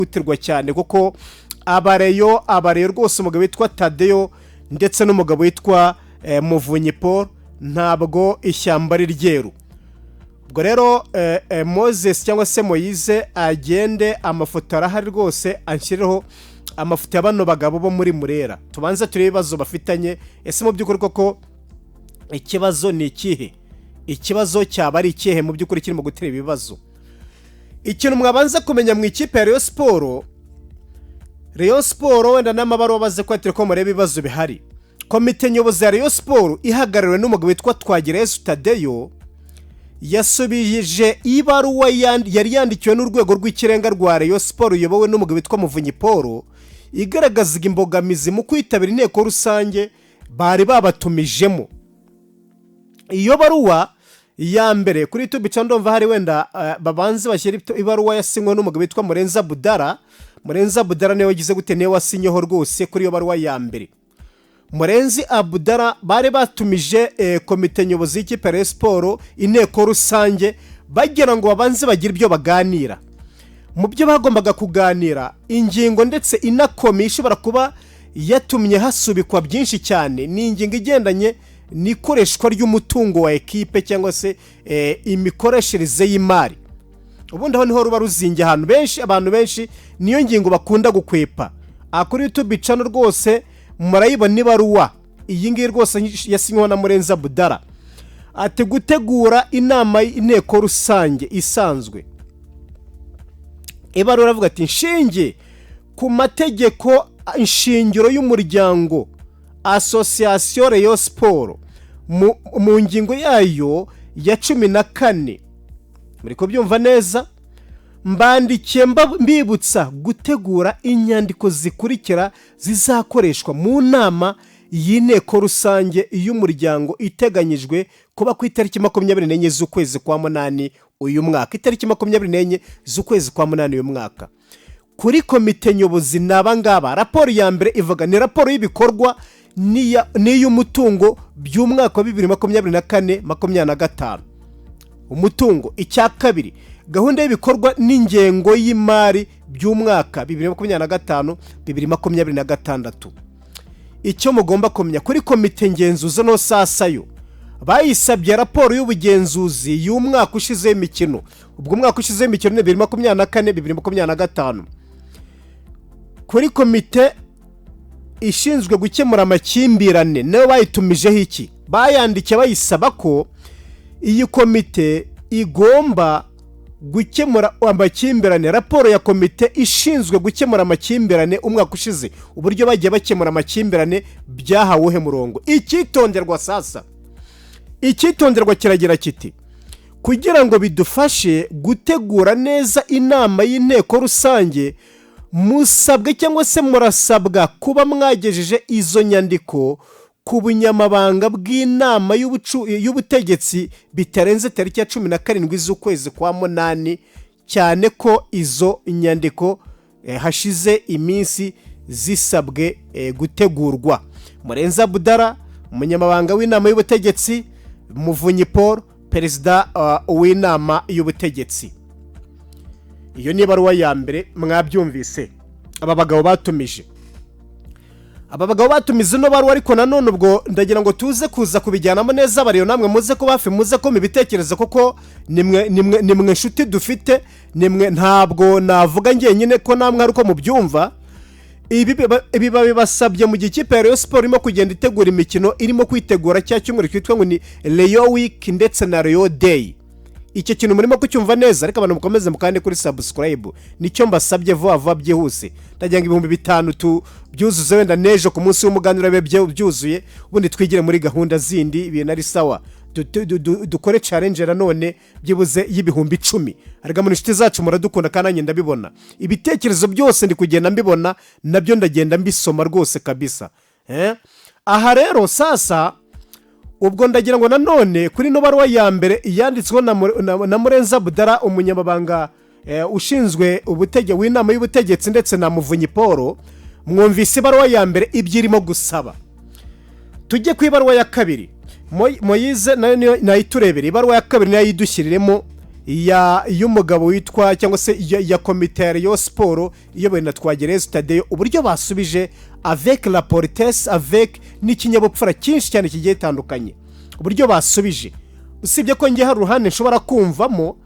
Byihutirwa cyane, kuko abareyo rwose, umugabo witwa Tadeyo ndetse n'umugabo witwa Muvunyi Paul, ntabwo ishyamba ari ryeru. Ubwo rero Moses cyangwa se Moyize agende, amafoto arahari rwose, anshyireho amafoto ya bano bagabo bo muri Murera, tubanze turebe ibibazo bafitanye. Ese mu by'ukuri koko ikibazo ni ikihe? Ikibazo cyaba ari ikihe mu by'ukuri kirimo gutera ibibazo? Ikintu mwabanza kumenya mu ikipe ya Rayon Sports, Rayon Sports wenda n'amabaruwa baze kwatira ko mureba ibibazo bihari. Komite nyobozi ya Rayon Sports ihagarariwe n'umugabo witwa Twagirayezu Tadeyo yasubije ibaruwa yari yandikiwe n'urwego rw'ikirenga rwa Rayon Sports ruyobowe n'umugabo witwa Muvunyi Paul, igaragazaga imbogamizi mu kwitabira inteko rusange bari babatumijemo. Iyo baruwa ya mbere kuri YouTube cyangwa ndumva hari wenda babanze bashyira ibaruwa yasinywe n'umugabo witwa Murenza Budara. Murenza Budara niwe wagize gute? Niwe wasinyeho rwose kuri iyo baruwa ya mbere. Murenzi Abudara, bari batumije komite nyobozi y'ikipe ya Rayon Sports inteko rusange, bagira ngo babanze bagire ibyo baganira. Mu byo bagombaga kuganira, ingingo ndetse inakomeye ishobora kuba yatumye hasubikwa byinshi cyane ni ingingo igendanye n'ikoreshwa ry'umutungo wa ekipe cyangwa se imikoreshereze y'imari. Ubundi aho niho ruba ruzingiye ahantu benshi, abantu benshi niyo ngingo bakunda gukwepa. Aha kuri YouTube channel rwose murayibona ibaruwa iyi ngiyi rwose yasinyweho na Murenza Budara, ati: "Gutegura inama y'inteko rusange isanzwe." Ibaruwa iravuga ati: "Nshinge ku mategeko nshingiro y'umuryango Association Rayon Sports mu ngingo yayo ya 14," muri kubyumva neza, "mbandikiye mbibutsa gutegura inyandiko zikurikira zizakoreshwa mu nama y'inteko rusange y'umuryango iteganyijwe kuba ku itariki 24 z'ukwezi kwa munani uyu mwaka." Itariki 24 z'ukwezi kwa munani uyu mwaka. Kuri komite nyobozi ni aba ngaba. Raporo ya mbere ivuga ni raporo y'ibikorwa n'iy'umutungo by'umwaka wa 2024-2025, umutungo. Icya kabiri, gahunda y'ibikorwa n'ingengo y'imari by'umwaka 2025-2026. Icyo mugomba kumenya kuri komite ngenzuzi no sasayo, bayisabye raporo y'ubugenzuzi y'umwaka ushize w'imikino. Ubwo umwaka ushize w'imikino ni 2024-2025. Kuri komite ishinzwe gukemura amakimbirane nayo bayitumijeho iki? Bayandikiye bayisaba ko iyi komite igomba gukemura amakimbirane, raporo ya komite ishinzwe gukemura amakimbirane umwaka ushize, uburyo bagiye bakemura amakimbirane byahawe uwuhe murongo. Icyitonderwa sasa, icyitonderwa kiragira kiti: "Kugira ngo bidufashe gutegura neza inama y'inteko rusange, musabwe cyangwa se murasabwa kuba mwagejeje izo nyandiko ku bunyamabanga bw'inama y'ubutegetsi bitarenze tariki ya 17 z'ukwezi kwa munani, cyane ko izo nyandiko hashize iminsi zisabwe gutegurwa." Murenza Budara, umunyamabanga w'inama y'ubutegetsi, Muvunyi Paul, perezida w'inama y'ubutegetsi. Iyo ni ibaruwa ya mbere, mwabyumvise. Aba bagabo batumiza ino baruwa, ariko nanone ubwo ndagira ngo tuze kuza kubijyanamo neza. Bariyo namwe muze kuba hafi, muze kumpa ibitekerezo, kuko nimwe nshuti dufite, nimwe, ntabwo navuga njyenyine ko namwe ari uko mubyumva. Ibi babibasabye mu gihe ikipe ya Rayon Sports irimo kugenda itegura imikino, irimo kwitegura cya cyumweru cyitwa ngo ni Rayon Week ndetse na Rayon Day. Icyo kintu murimo kucyumva neza? Ariko abantu mukomeze mukande kuri subscribe, nicyo mbasabye vuba vuba byihuse. Ndagira ngo 5000 tubyuzuze, wenda n'ejo ku munsi w'umuganura bibe byuzuye, ubundi twigire muri gahunda zindi, ibintu ari sawa. Dukore challenge nanone byibuze y'10,000. Ariko mu inshuti zacu muradukunda kandi nanjye ndabibona, ibitekerezo byose ndi kugenda mbibona, nabyo ndagenda mbisoma rwose kabisa. Aha rero sasa ubwo ndagira ngo nanone kuri ino baruwa ya mbere yanditsweho na Murenza Budara, umunyamabanga ushinzwe w'inama y'ubutegetsi, ndetse na Muvunyi Paul, mwumvise ibaruwa ya mbere ibyo irimo gusaba. Tujye ku ibaruwa ya kabiri. Moyize nayo niyo nayiturebere, ibaruwa ya kabiri nayo yidushyiriremo. ya y'umugabo witwa, cyangwa se ya komite ya Rayon Sports iyobowe na Twagirayezu Tadeyo, uburyo basubije avec la politesse, avec n'ikinyabupfura cyinshi cyane kigiye gitandukanye, uburyo basubije. Usibye ko njye hari uruhande nshobora kumvamo,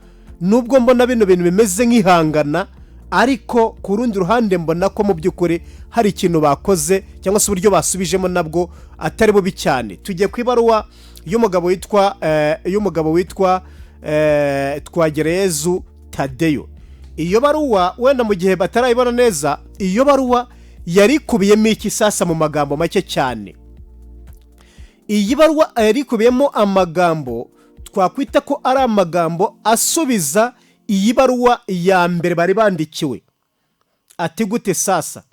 nubwo mbona bino bintu bimeze nk'ihangana, ariko ku rundi ruhande mbona ko mu by'ukuri hari ikintu bakoze, cyangwa se uburyo basubijemo nabwo atari bubi cyane. Tugiye ku ibaruwa y'umugabo witwa Twagirayezu Tadeyo. Iyo baruwa, wenda mu gihe batarayibona neza, iyo baruwa yari ikubiyemo iki sasa? Mu magambo make cyane, iyi baruwa yari ikubiyemo amagambo twakwita ko ari amagambo asubiza iyi baruwa ya mbere bari bandikiwe. Ati gute sasa?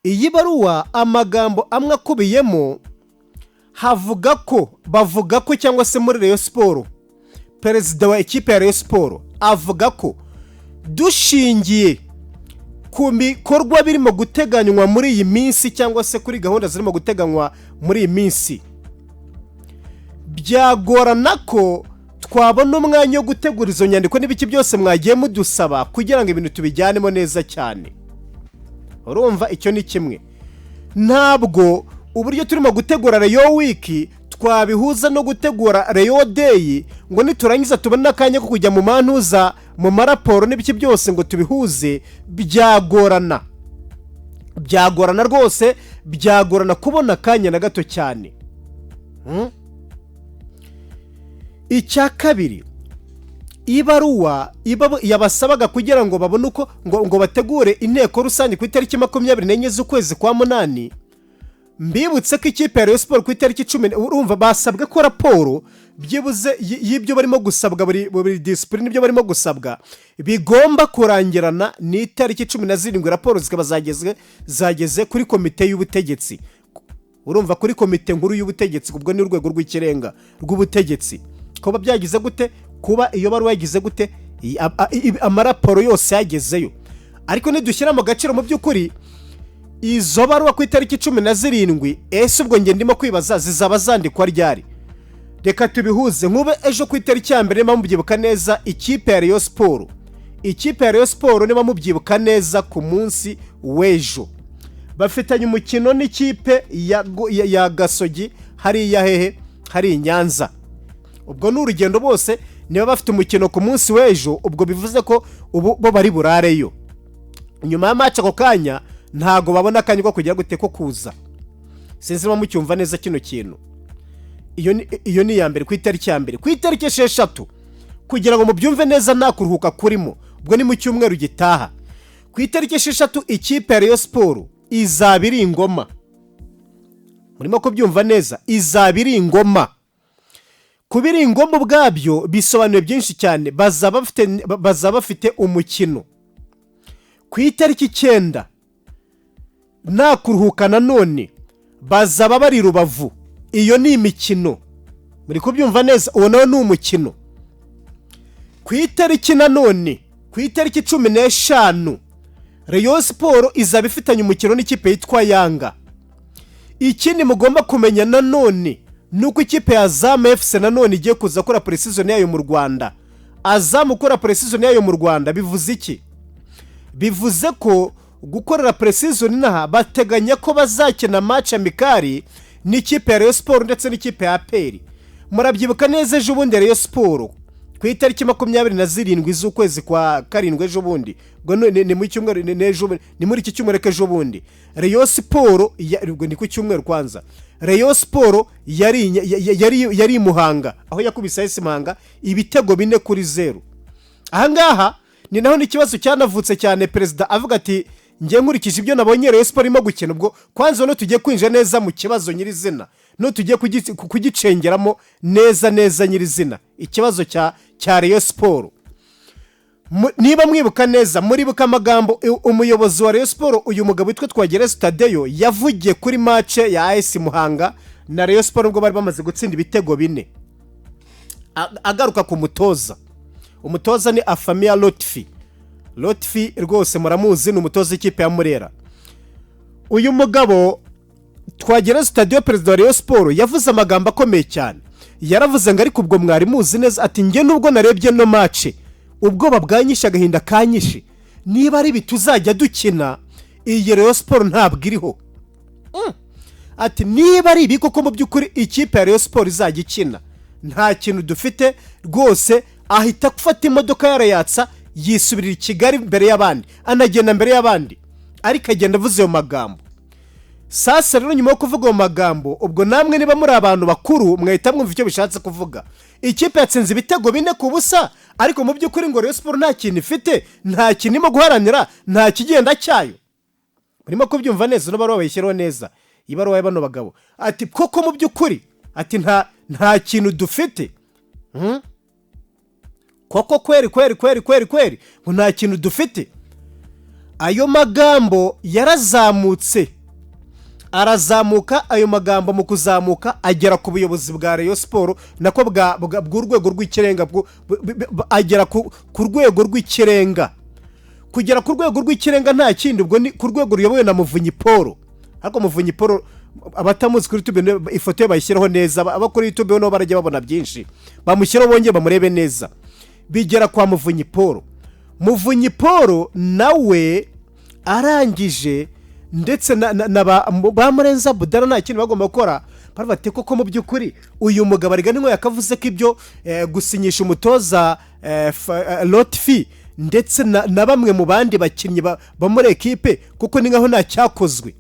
Iyi baruwa, amagambo amwe akubiyemo, havuga ko, bavuga ko, cyangwa se muri Rayon Sports, perezida wa ekipe ya Rayon Sports avuga ko dushingiye ku bikorwa birimo guteganywa muri iyi minsi, cyangwa se kuri gahunda zirimo guteganywa muri iyi minsi, byagorana ko twabona umwanya wo gutegura izo nyandiko n'ibiki byose mwagiye mudusaba kugira ngo ibintu tubijyanemo neza cyane. Urumva, icyo ni kimwe. Ntabwo uburyo turimo gutegura Rayon Week twabihuza no gutegura Rayon Day, ngo niturangiza tubone akanya ko kujya mu mantuza, mu maraporo n'ibiki byose, ngo tubihuze. Byagorana, byagorana rwose, byagorana kubona akanya na gato cyane. Icya kabiri, ibaruwa yabasabaga kugira ngo babone uko ngo bategure inteko rusange ku itariki 24 z'ukwezi kwa munani. Mbibutse ko ikipe ya Rayon Sports ku itariki 10, urumva basabwe ko raporo byibuze y'ibyo barimo gusabwa, buri discipline, ibyo barimo gusabwa bigomba kurangirana n'itariki 17, raporo zikaba zageze kuri komite y'ubutegetsi. Urumva, kuri komite nkuru y'ubutegetsi, ubwo ni urwego rw'ikirenga rw'ubutegetsi. Kuba byagize gute? Kuba iyo baruwa yagize gute? Amaraporo yose yagezeyo. Ariko nidushyira mu gaciro, mu by'ukuri izo baruwa ku itariki 17, ese ubwo njye ndimo kwibaza, zizaba zandikwa ryari? Reka tubihuze. Nk'ube ejo ku itariki ya 1, niba mubyibuka neza, ikipe ya Rayon Sports, niba mubyibuka neza, ku munsi w'ejo bafitanye umukino n'ikipe ya Gasogi hariya hehe? Hari i Nyanza. Ubwo ni urugendo bose. Niba bafite umukino ku munsi w'ejo, ubwo bivuze ko ubu bo bari burareyo. Nyuma ya match ako kanya ntago babona akanya ko kugira gute, ko kuza. Sinzi niba mucyumva neza kino kintu. Iyo ni iya mbere, ku itariki ya 1. Ku itariki 6, kugira ngo mubyumve neza, nta kuruhuka kurimo, ubwo ni mu cyumweru gitaha, ku itariki 6 ikipe ya Rayon Sports izaba iri ingoma. Murimo kubyumva neza? Izaba iri ingoma. Kuba iri ingoma ubwabyo bisobanuye byinshi cyane. Bazaba bafite umukino ku itariki 9, nta kuruhuka nanone, bazaba bari Rubavu. Iyo ni imikino, muri kubyumva neza? Uwo nawe ni umukino. Ku itariki nanone, ku itariki 15, Rayon Sports izaba ifitanye umukino n'ikipe yitwa Yanga. Ikindi mugomba kumenya nanone ni uko ikipe ya Azam FC nanone igiye kuza gukora pre-season yayo mu Rwanda. Azam ukora pre-season yayo mu Rwanda bivuze iki? Bivuze ko gukorera pre-season inaha, bateganya ko bazakina match amical n'ikipe ya Rayon Sports ndetse n'ikipe ya APR. Murabyibuka neza, ejo bundi Rayon Sports ku itariki 27 z'ukwezi kwa karindwi, ejo bundi, ubwo ni mu cyumweru, ni ejo bundi, ni muri iki cyumweru, ejo bundi Rayon Sports, ubwo ni ku cyumweru kwanza, Rayon Sports yari i Muhanga, aho yakubise AS Muhanga ibitego 4-0. Ahangaha ni naho n'ikibazo cyanavutse cyane, perezida avuga ati: "Njye nkurikije ibyo nabonye Rayon Sports irimo gukina." Ubwo kwanza no tugiye kwinjira neza mu kibazo nyirizina, no tugiye kugicengeramo neza neza nyirizina, ikibazo cya Rayon Sports. Niba mwibuka neza, muribuka amagambo umuyobozi wa Rayon Sports, uyu mugabo witwa Twagirayezu Tadeyo, yavugiye kuri match ya AS Muhanga na Rayon Sports, ubwo bari bamaze gutsinda ibitego 4, agaruka ku mutoza. Umutoza ni Afhamia Lotfi. Lotfi rwose muramuzi, ni umutoza w'ikipe ya Murera. Uyu mugabo Twagirayezu Tadeyo, perezida wa Rayon Sports, yavuze amagambo akomeye cyane. Yaravuze ngo: "Ariko ubwo mwari muzi neza?" Ati: "Njye nubwo narebye no match, ubwoba bwanyishe, agahinda kanyishe. Niba ari ibi tuzajya dukina, iyi Rayon Sports ntabwo iriho." Ati: "Niba ari ibi koko mu by'ukuri ikipe ya Rayon Sports izajya ikina, nta kintu dufite rwose." Ahita afata imodoka yarayatsa, yisubirira i Kigali mbere y'abandi, anagenda mbere y'abandi, ariko agenda avuze ayo magambo. Sasa rero, nyuma yo kuvuga ayo magambo, ubwo namwe niba muri abantu bakuru mwahita mwumva icyo bishatse kuvuga. Ikipe yatsinze ibitego 4-0, ariko mu by'ukuri ngo Rayon Sports nta kintu ifite, nta kintu irimo guharanira, nta kigenda cyayo. Murimo kubyumva neza? Ino baruwa bayishyiraho neza, ibaruwa ya bano bagabo. Ati: "Koko mu by'ukuri," ati, nta kintu dufite." Koko kweri kweri kweri kweri kweri, ngo nta kintu dufite. Ayo magambo yarazamutse, arazamuka. Ayo magambo mu kuzamuka agera ku buyobozi bwa Rayon Sports, nako bw'urwego rw'ikirenga, agera ku rwego rw'ikirenga. Kugera ku rwego rw'ikirenga nta kindi, ubwo ni ku rwego ruyobowe na Muvunyi Paul. Ariko Muvunyi Paul, abatamuzi kuri YouTube, ifoto ye bayishyiraho neza. Aba kuri YouTube nabo barajya babona byinshi, bamushyiraho bongere bamurebe neza. Bigera kwa Muvunyi Paul. Muvunyi Paul nawe arangije, ndetse na ba Murenza Budara, nta kintu bagomba gukora. Baravuga bati: "Koko mu by'ukuri uyu mugabo arega niwe yakavuze ko ibyo gusinyisha umutoza Lotfi ndetse na bamwe mu bandi bakinnyi ba muri ekipe, kuko ni nkaho nta cyakozwe."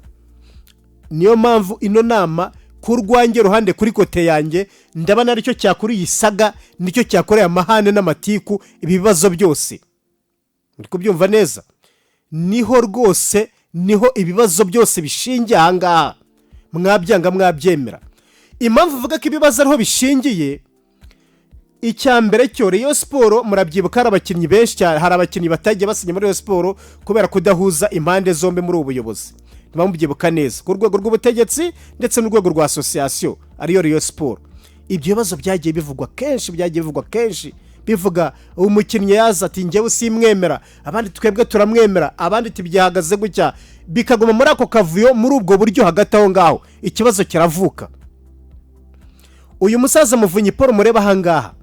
Niyo mpamvu ino nama, ku rwanjye ruhande, kuri côté yanjye, ndabona aricyo cyakuriye isaga, nicyo cyakoreye amahane n'amatiku, ibi bibazo byose. Muri kubyumva neza? Niho rwose, niho ibibazo byose bishingiye ahangaha, mwabyanga mwabyemera. Impamvu uvuga ko ibibazo ariho bishingiye, icya mbere cyo, Rayon Sports murabyibuka, hari abakinnyi benshi cyane, hari abakinnyi batagiye basinya muri Rayon Sports kubera kudahuza impande zombi muri ubu buyobozi. Mubyibuka neza, ku rwego rw'ubutegetsi ndetse n'urwego rwa association ariyo Rayon Sports. Ibyo bibazo byagiye bivugwa kenshi, byagiye bivugwa kenshi. Bivuga umukinnyi yaza ati: "Njyewe simwemera," abandi: "Twebwe turamwemera," abandi tibyahagaze gutya, bikaguma muri ako kavuyo, muri ubwo buryo. Hagati aho ngaho ikibazo kiravuka. Uyu musaza Muvunyi Paul mureba ahangaha,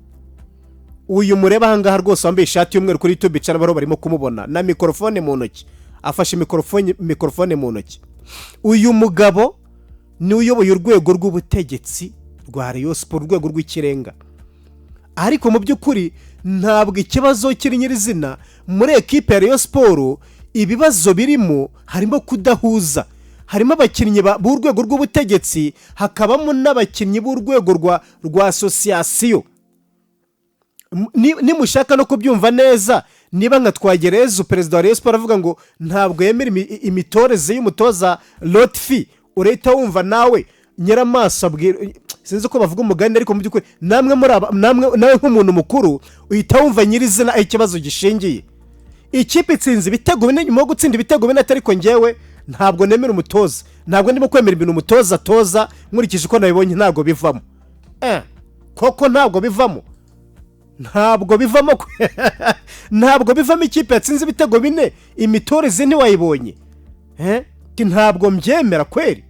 uyu mureba ahangaha rwose wambaye ishati y'umweru, kuri YouTube icara baro barimo kumubona na mikorofone mu ntoki, afashe mikorofone mu ntoki. Uyu mugabo ni uyoboye urwego rw'ubutegetsi rwa Rayon Sports, urwego rw'ikirenga. Ariko mu by'ukuri ntabwo ikibazo kiri nyirizina muri ekipe ya Rayon Sports. Ibibazo birimo, harimo kudahuza, harimo abakinnyi b'urwego rw'ubutegetsi, hakabamo n'abakinnyi b'urwego rwa association. Nimushaka no kubyumva neza, niba nka Twagirayezu, perezida wa Rayon Sports, avuga ngo ntabwo yemera imitoreze y'umutoza Lotfi, urahita wumva nawe nyiramaso abwira, sinzi uko bavuga umugani, ariko mu by'ukuri namwe muri aba, namwe nawe nk'umuntu mukuru uhita wumva nyirizina aho ikibazo gishingiye. Ikipe itsinze ibitego 4, nyuma yo gutsinda ibitego 4, ariko ngewe ntabwo nemera umutoza, ntabwo ndimo kwemera ibintu umutoza atoza, nkurikije uko nabibonye ntabwo bivamo. Koko ntabwo bivamo, ntabwo bivamo, ntabwo bivamo. Ikipe yatsinze ibitego 4, imitoreze ntiwayibonye? Ati: "Ntabwo mbyemera kweri."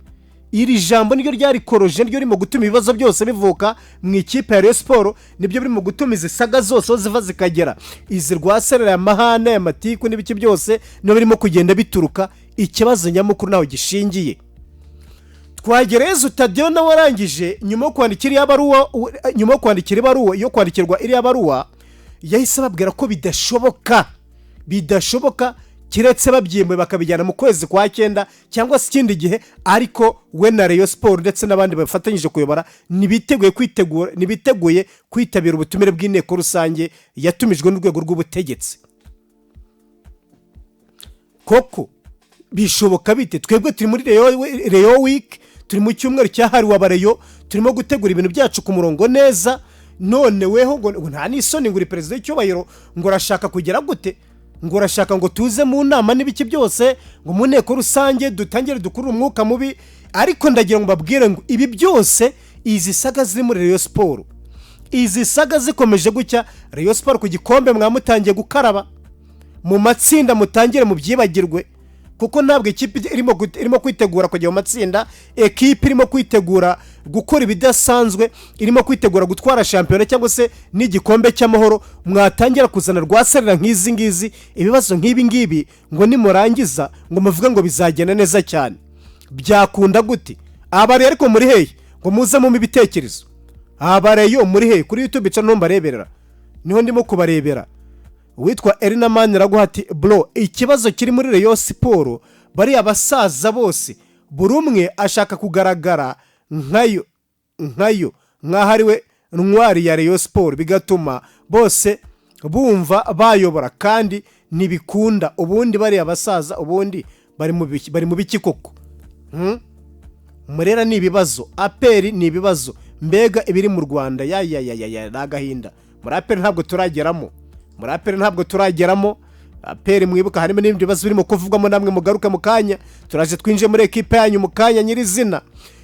Iri jambo niryo ryarikoroje, niryo ririmo gutuma ibibazo byose bivuka mu ikipe ya Rayon Sports, nibyo birimo gutuma izi saga zose aho ziva zikagera, izi rwaserera, amahane, amatiku n'ibiki byose, niyo birimo kugenda bituruka. Ikibazo nyamukuru naho gishingiye. Twagirayezu Tadeyo nawe arangije, nyuma yo kwandikira iriya baruwa, nyuma yo kwandikira ibaruwa, yo kwandikirwa iriya baruwa, yahise ababwira ko bidashoboka, bidashoboka, keretse babyimuye bakabijyana mu kwezi kwa cyenda cyangwa se ikindi gihe. Ariko we na Rayon Sports ndetse n'abandi bafatanyije kuyobora ntibiteguye kwitegura, ntibiteguye kwitabira ubutumire bw'inteko rusange yatumijwe n'urwego rw'ubutegetsi. Koko bishoboka bite? Twebwe turi muri Rayon Week, turi mu cyumweru cyahariwe aba Rayon, turimo gutegura ibintu byacu ku murongo neza. None weho ngo nta n'isoni, ngo uri perezida w'icyubahiro, ngo urashaka kugera gute? Ngo urashaka ngo tuze mu nama n'ibiki byose, ngo mu nteko rusange dutangire dukurure umwuka mubi. Ariko ndagira ngo mbabwire ngo ibi byose, izi saga ziri muri Rayon Sports, izi saga zikomeje gutya, Rayon Sports ku gikombe mwamutangiye gukaraba, mu matsinda mutangire mubyibagirwe. Kuko ntabwo ikipe irimo kwitegura kujya mu matsinda, ekipe irimo kwitegura gukora ibidasanzwe, irimo kwitegura gutwara shampiyona cyangwa se n'igikombe cy'Amahoro, mwatangira kuzana rwaserera nk'izi ngizi, ibibazo nk'ibi ngibi, ngo nimurangiza ngo muvuge ngo bizagenda neza cyane. Byakunda gute? Abare ariko muri hehe ngo muze mu ibitekerezo? Abareyo muri hehe? Kuri YouTube ica ntumbareberera, niho ndimo kubarebera. Uwitwa Erina Maniraguha ati: "Bro, ikibazo kiri muri Rayon Sports, bariya basaza bose buri umwe ashaka kugaragara nkayo nk'aho ari we ntwari ya Rayon Sports, bigatuma bose bumva bayobora kandi ntibikunda. Ubundi bariya basaza ubundi bari mu biki koko?" Murera ni ibibazo, APR ni ibibazo, mbega ibiri mu Rwanda ya ya ya ya ya, ni agahinda. Muri APR ntabwo turageramo, muri APR ntabwo turageramo. APR mwibuka harimo n'ibindi bibazo birimo kuvugwamo, namwe mugaruke mu kanya, turaje twinjiye muri ekipe yanyu mu kanya nyirizina.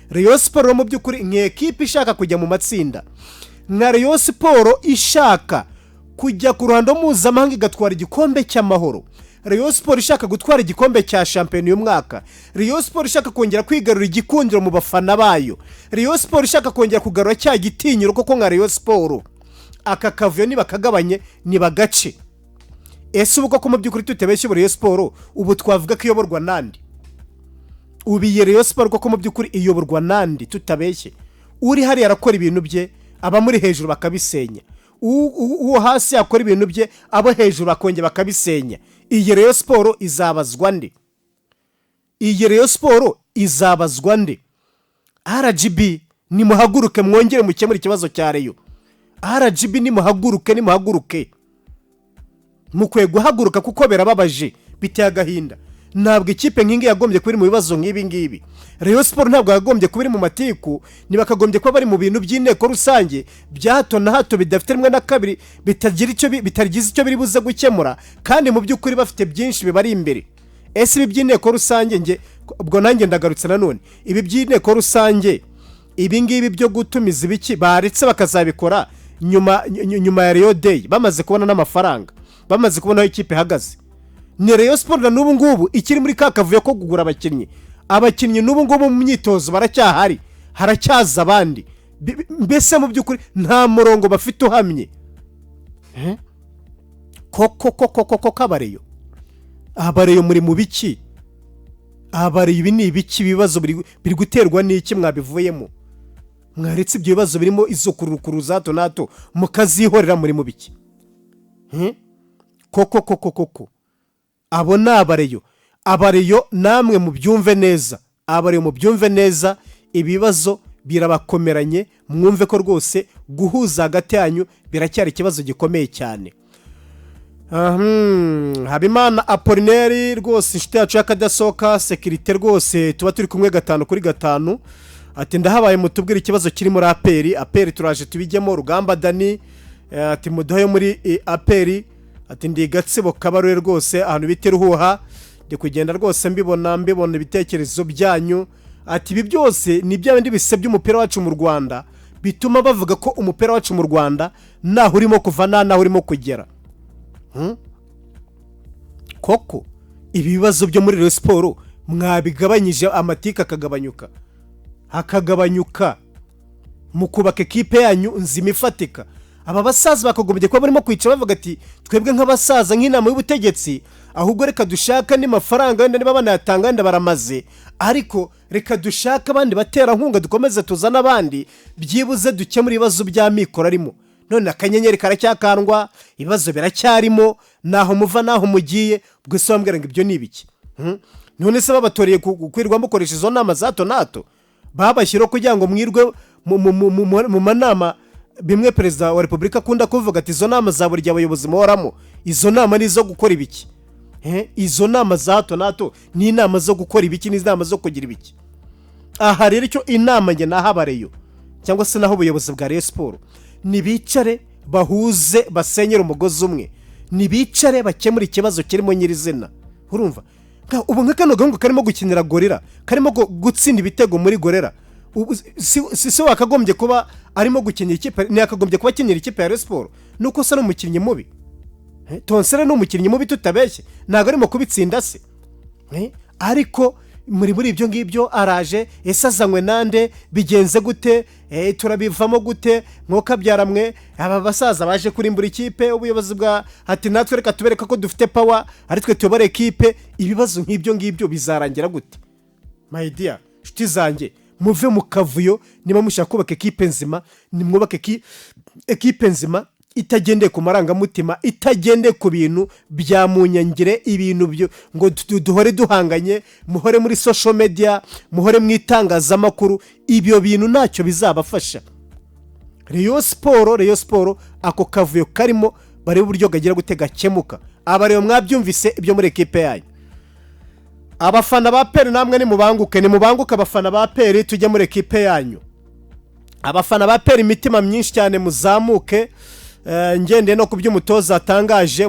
Rayon Sports mu by'ukuri ni ekipe ishaka kujya mu matsinda, nka Rayon Sports ishaka kujya ku ruhando mpuzamahanga igatwara igikombe cy'Amahoro, Rayon Sports ishaka gutwara igikombe cya shampiyona uyu mwaka, Rayon Sports ishaka kongera kwigarura igikundiro mu bafana bayo, Rayon Sports ishaka kongera kugarura cya gitinyiro koko nka Rayon Sports. Aka kavuyo nibakagabanye, nibagace. Ese ubu koko mu by'ukuri tutabeshye, ubu Rayon Sports ubu twavuga ko iyoborwa nandi? Ubu iyi Rayon Sports koko mu by'ukuri iyoborwa nandi tutabeshye? Uri hariya arakora ibintu bye, abamuri hejuru bakabisenya. Uwo hasi yakora ibintu bye, abo hejuru bakongera bakabisenya. Iyi Rayon Sports izabazwa nde? Iyi Rayon Sports izabazwa nde? RGB, nimuhaguruke mwongere mukemure ikibazo cya Rayon. RGB, nimuhaguruke, nimuhaguruke, mukwiye guhaguruka kuko birababaje, biteye agahinda. Ntabwo ikipe nk'ingi yagombye kuba iri mu bibazo nk'ibi ngibi. Rayon Sports ntabwo yagombye kuba iri mu matiku, ntibakagombye kuba bari mu bintu by'inteko rusange bya hato na hato, bidafite rimwe na kabiri, bitagira icyo bitagize icyo biri buze gukemura, kandi mu by'ukuri bafite byinshi bibari imbere. Ese ibi by'inteko rusange, nge ubwo nanjye ndagarutse nanone, ibi by'inteko rusange, ibi ngibi byo gutumiza ibiki, baretse bakazabikora nyuma ya Rayon Day, bamaze kubona n'amafaranga, bamaze kubona aho ikipe ihagaze? Ni Rayon Sports na n'ubu ngubu ikiri muri ka kavuyo ko kugura abakinnyi. Abakinnyi n'ubu ngubu mu myitozo baracyahari, haracyaza abandi. Mbese mu by'ukuri nta murongo bafite uhamye. Eh? Koko koko koko kabareyo, abareyo muri mu biki? Abareyo ibi ni ibiki? Ibibazo biri guterwa n'iki? Mwabivuyemo, mwaretse ibyo bibazo birimo izo kururukuru za hato na hato mukazihorera, muri mu biki? Eh? Koko koko koko, abo ni abareyo. Abareyo namwe mubyumve neza, abareyo mubyumve neza, ibibazo birabakomeranye. Mwumve ko rwose guhuza hagati yanyu biracyari ikibazo gikomeye cyane. Habimana Apolineri rwose, inshuti yacu y'akadasohoka, sécurité rwose, tuba turi kumwe gatanu kuri gatanu, ati: "Ndahabaye, mutubwire ikibazo kiri muri APR." APR turaje tubijyemo. Rugamba Dani ati: "Muduhe muri APR." Ati: "Ndi Gatsibo Kabarore rwose, ahantu bita Ruhuha." Ndi kugenda rwose mbibona ibitekerezo byanyu. Ati: "Ibi byose ni bya bindi bisebya umupira wacu mu Rwanda, bituma bavuga ko umupira wacu mu Rwanda ntaho urimo kuva nta naho urimo kugera." Koko ibi bibazo byo muri Rayon Sports mwabigabanyije, amatiku akagabanyuka, hakagabanyuka, mu kubaka ekipe yanyu nzima ifatika. Aba basaza bakagombye kuba barimo kwicara bavuga ati: "Twebwe nk'abasaza, nk'inama y'ubutegetsi, ahubwo reka dushake andi mafaranga." Wenda niba banayatanga, wenda baramaze, ariko reka dushake abandi baterankunga, dukomeze tuzane abandi, byibuze dukemure ibibazo by'amikoro arimo. None akanyenyeri karacyakandwa, ibibazo biracyarimo, naho muva naho mugiye. Ubwo se wambwira ngo ibyo ni ibiki? None se babatoreye kwirirwa mukoresha izo nama za hato na hato? Babashyiraho kugira ngo mwirwe mu manama, bimwe Perezida wa Repubulika akunda kuvuga ati: "Izo nama za buri gihe abayobozi muhoramo, izo nama ni izo gukora ibiki?" Izo nama za hato na hato ni inama zo gukora ibiki? Ni inama zo kugira ibiki? Aha rero icyo inama njye naho abareyo cyangwa se naho ubuyobozi bwa Rayon Sports, nibicare bahuze, basenyere umugozi umwe, nibicare bakemure ikibazo kirimo nyirizina. Urumva ubu nka kano gahungu karimo gukinira Gorilla, karimo gutsinda ibitego muri Gorilla, ubu si wakagombye kuba arimo gukinira ikipe, ntiyakagombye kuba akinira ikipe ya Rayon Sports, nuko se ari umukinnyi mubi? Tonsere ni umukinnyi mubi tutabeshye? Ntabwo arimo kubitsinda se? Ariko muri ibyo ngibyo araje, ese azanywe nande? Bigenze gute? Turabivamo gute? Mwuka mwe, aba basaza baje kurimbura ikipe. Ubuyobozi bwa ati: "Natwe reka tubereka ko dufite power, ari twe tuyobora ekipe." Ibibazo nk'ibyo ngibyo bizarangira gute? My dear nshuti zanjye, muve mu kavuyo. Niba mushaka kubaka ekipe nzima, nimwubake ekipe nzima itagendeye ku marangamutima, itagendeye ku bintu bya munyangire, ibintu byo ngo duhore duhanganye, muhore muri social media, muhore mu itangazamakuru. Ibyo bintu ntacyo bizabafasha. Rayon Sports, Rayon Sports, ako kavuyo karimo barebe uburyo kagira gute gakemuka. Aba rero mwabyumvise ibyo muri ekipe yanyu. Abafana ba APR namwe nimubanguke, nimubanguke abafana ba APR, tujye muri ekipe yanyu. Abafana ba APR, imitima myinshi cyane, muzamuke. Ngendeye no ku byo umutoza atangaje.